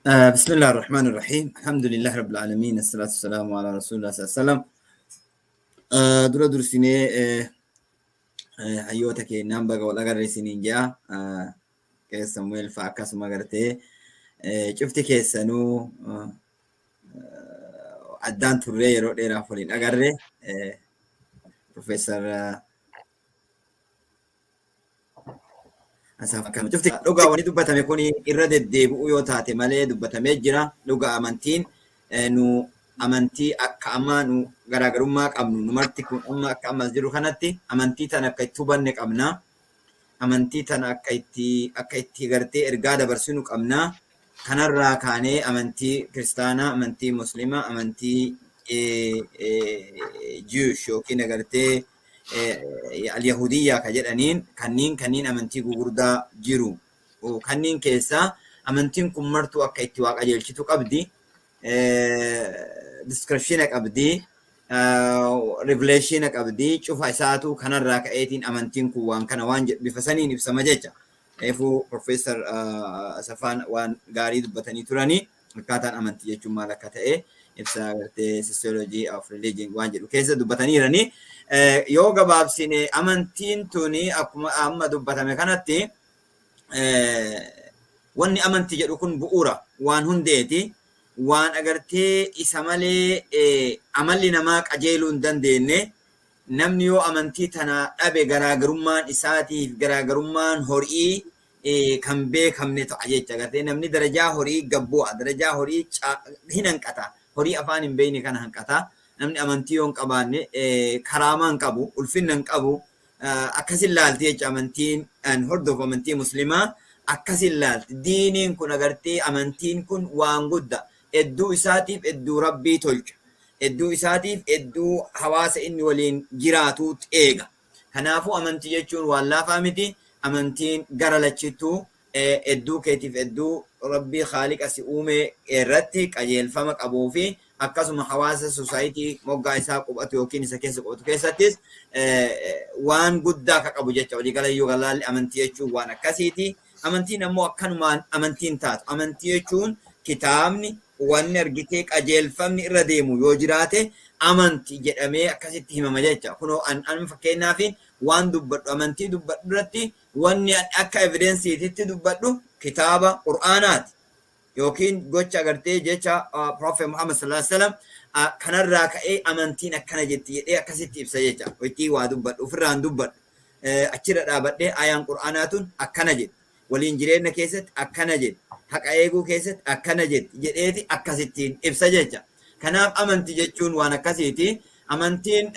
بسم الله الرحمن الرحيم، الحمد لله رب العالمين، الصلاة والسلام على رسول الله صلى الله عليه وسلم. Dura dursinee hayyoota keenyaan baga wal agarre isiniin jedha. Qees Samu'eel fa'a akkasuma gartee cufti keessanuu addaan turree yeroo dheeraaf waliin agarre. Profeesar Cufti dhugaa wanni dubbatame kun irra deddeebi'uu yoo taate malee dubbatamee jira. Dhugaa amantiin nu amantii akka amma nu garaagarummaa qabnu nu marti kun amma akka ammas jiru kanatti amantii tana akka itti hubanne qabna. Amantii tana akka itti gartee ergaa dabarsinu qabna. Kanarraa kaanee amantii kiristaanaa, amantii muslimaa, amantii Jewish yookiin agartee al-Yahudiyyaa ka jedhaniin kanniin amantii gugurdaa jiru. Kanniin keessaa amantiin kun martuu akka itti waa qajeelchitu qabdi. Description qabdi. Revelation qabdi. Cufa isaatu kanarraa ka'eetiin amantiin kun waan kana waan jedhu bifa saniin ibsama jecha. Reefuu Profeesar Asafaan waan gaarii dubbatanii turanii, akkaataan amantii jechuun maal akka ta'e ibsa agartee sociology of religion waan jedhu keessa dubbataniirani. Yoo gabaabsine, amantiin tuni akkuma amma dubbatame kanatti wanni amantii jedhu kun bu'uura waan hundeeti. Waan agartee isa malee amalli namaa qajeeluu hin dandeenye. Namni yoo amantii tana dhabe, garaagarummaan isaatiif garaagarummaan horii kan beekamne ta'a jecha. Agartee namni darajaa horii gabbu'a, darajaa horii hin hanqata, horii afaan hin beekne kana hanqata. Namni amantii yoo hin qabaanne karaamaa hin qabu, ulfinna hin qabu. Akkasin laalti jecha. Amantiin an hordofu, amantii muslimaa, akkasin laalti. Diiniin kun agartee amantiin kun waan guddaa, hedduu isaatiif hedduu rabbii tolcha, hedduu isaatiif hedduu hawaasa inni waliin jiraatuut eega. Kanaafuu amantii jechuun waan laafaa miti. Amantiin gara lachittuu hedduu keetiif hedduu rabbii haaliqa si uume irratti qajeelfama qabuu fi akkasuma hawaasa society moggaa isaa qubatu yookiin isa keessa qubatu keessattis waan guddaa akka qabu jecha. Waliigala yoo galaalli, amantii jechuun waan akkasiiti. Amantiin ammoo akkanumaan amantiin taatu. Amantii jechuun kitaabni wanni argitee qajeelfamni irra deemu yoo jiraate amantii jedhamee akkasitti himama jecha. Kunoo an fakkeenyaaf waan dubbadhu, amantii dubbadhu irratti wanni akka evidenceiititti dubbadhu kitaaba Qur'aanaati. Yookiin gocha agartee jecha Prophet Muhammad sallallahu alaihi wasallam kanarraa ka'ee amantiin akkana jetti jedhee akkasitti ibsa jecha. Itti waa dubbadhu ofirraan dubbadhu. Achirra dhaabadhee ayaan Qur'aanaa tun akkana jedhi. Waliin jireenya keessatti akkana jedhi. Haqa eeguu keessatti akkana jetti jedheeti akkasittiin ibsa jecha. Kanaaf amantii jechuun waan akkasiiti. Amantiin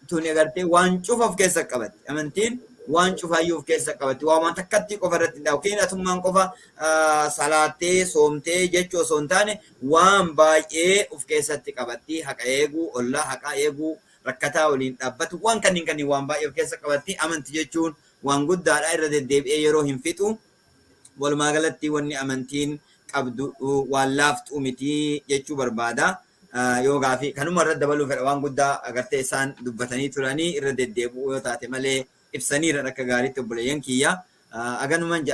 tuni agartee waan cufa of keessa qabatti. Amantiin waan cufaayyuu of keessa qabatti. Waan takkatti qofa irratti hin yookiin atummaan qofa salaattee soomtee jechuu osoo hin taane, waan baay'ee of keessatti qabatti. Haqa eeguu, ollaa haqa eeguu, rakkataa waliin dhaabbatu, waan kanneen waan baay'ee of keessa qabatti. Amantii jechuun waan guddaadha, irra deddeebi'ee yeroo hin fixu. Walumaa galatti wanni amantiin qabdu waan laaftuu miti jechuu barbaada. Yoo gaafii kanuma irra dabaluu fedha, waan guddaa agartee isaan dubbatanii turanii irra deddeebi'uu yoo taate malee ibsaniira akka gaariitti obboleeyyan kiyya. Aganuman ja'a.